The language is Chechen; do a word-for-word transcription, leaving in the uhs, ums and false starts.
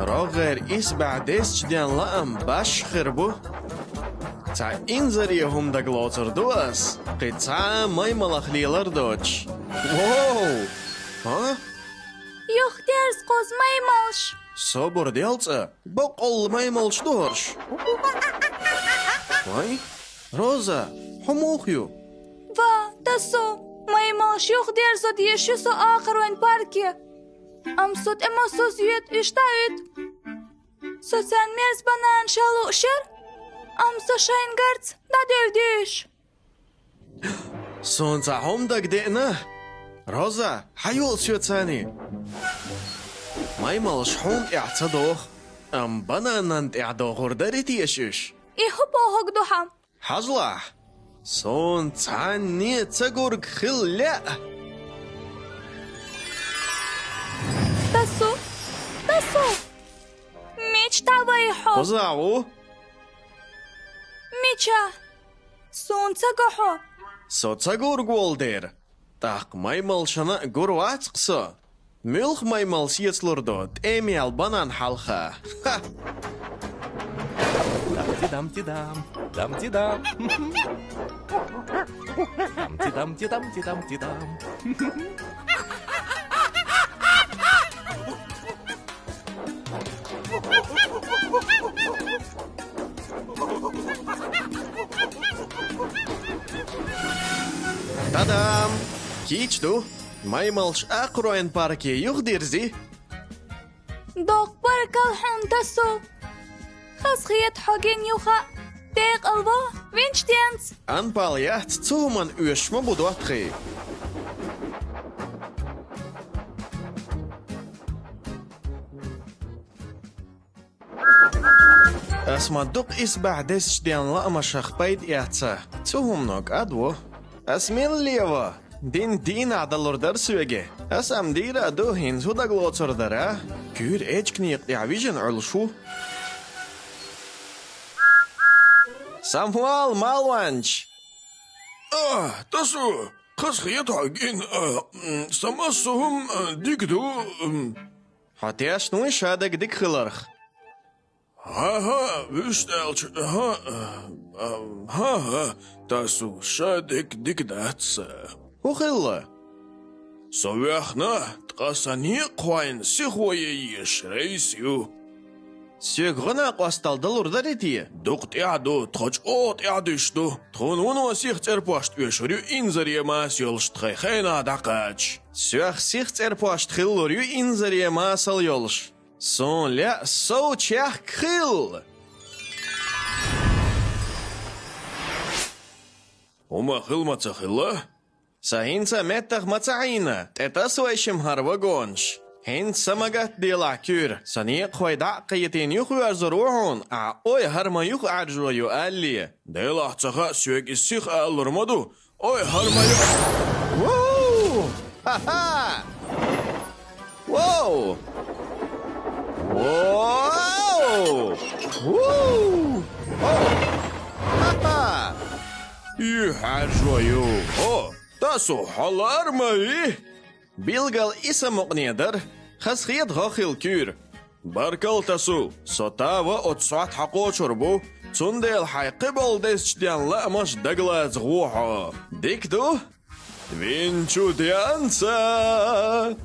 РогӀера исбаьхьа дезачу ден лаам башха хир бу. Цхьа инзаре хӀума дагалоцур ду ас, кхин цхьа а маймалах лелар доцуш. Воу! А? Юхадерза кхуза маймалш! Собар де цкъа, баккъалла маймалш ду хӀорш. Вай, Роза, хьо муха ю? Ва, Тасу, маймалш юхадерзо дезаш ю со акхаройн парке. Амма со тӀе массо а йоьду, уьш дӀаоьду. Со царна мерза бананаш лууш яра, амма со шайна гарца дӀадевдеш. Суна цхьа хӀума дагадеана. Роза, хьайола соьцаний. Маймалш хьуна тӀехь ца доху, амма бананан тӀехь дохур дарий теша уьш? И хӀун бохург ду хьан? Хьажалахь, суна цхьанне а ца гург хила лаьа. Тасу! Тасу! Мича дӀавай хьо? Кхузахь ву? Мича? Суна ца го хьо? Со ца гург волу дера. ТӀаккха маймалшна а гур вац-кх со. Муьлха маймал сецалур ду тӀемел банан хьалха? Ха! Дам-ти-дам-ти-дам, дам-ти-дам. Дам-ти-дам-ти-дам-ти-дам-ти-дам. Та-дам! Кийча ду, маймалш акхаройн парке юхадирзи. Доккха баркалла хьуна, Тасу! Хазахета хьо гина юха а, декъала во винчу денца! Анпал яц, цу хӀуманна оьшуш ма бу доттагӀий. Ас ма дукха исбаьхьа дезачу ден лаамашах пайда эцна, цу хӀумано кӀадво. Ас мила лево? Дин дийнахь далур дара соьга. Ас ам дийр а ду, хӀинца хӀун дагалоцур дара? Куьйра эчиган некъа тӀехь вижина Ӏуьллуш ву. Самвал, малванча! А, Тасу, хазахета хьо гина, а, м, сан массо а хӀума, а, дика ду, м. Хьо тешна вуй ша дерг дика хиларх? ХӀан-хӀа, вуьшта аьлча, хӀан, а, хӀан-хӀа, Тасу, ша дерг дика дац. ХӀун хилла? Со ваьхна, ткъа сан некъахойн сихо ян езаш рейс ю. Соьга гӀо-накъосталла далур дарий те? Дукха тӀаьхьа ду, тхо чӀогӀа тӀаьхьа дуьсуш ду. Тхуна вуно сиха цӀерпошт оьшур ю инзаре маса йолуш тхайн хенахь дӀакхача. Соьх сиха цӀерпошт хиллур ю инзаре масал йолуш. Суна лаьа сов чехка хилла. ХӀума хилла ма ца хилла? Сан хӀинца а меттах ма ца Ӏийна, тӀе тасавайшимма хӀара вагонаш. ХӀинца са ма гатделахь, Куьйра, сан некъахой дӀа а кхетийна юхаверзур ву хьуна, ахь ой хӀара ма юха Ӏаьржо ю алале. Делахь ца хаьа, соьга иза сиха алалур ма ду. Ой, хӀара ма ю! Вуу! Ха-ха! Воу! Воу! Вуу! О! Ха-ха! ЮьхьӀаьржо ю! О! Тасу, хьо лаар ма вий! Билггал и самукъане дара. Хазахета гӀо хилла, Куьйра. Баркалла, Тасу, со тава оцу сохьта хьакхочур бу, цундела хьайн кхиболу дезачу ден лаамаш дагалаца гӀо хьо. Дика ду? Винчу денца!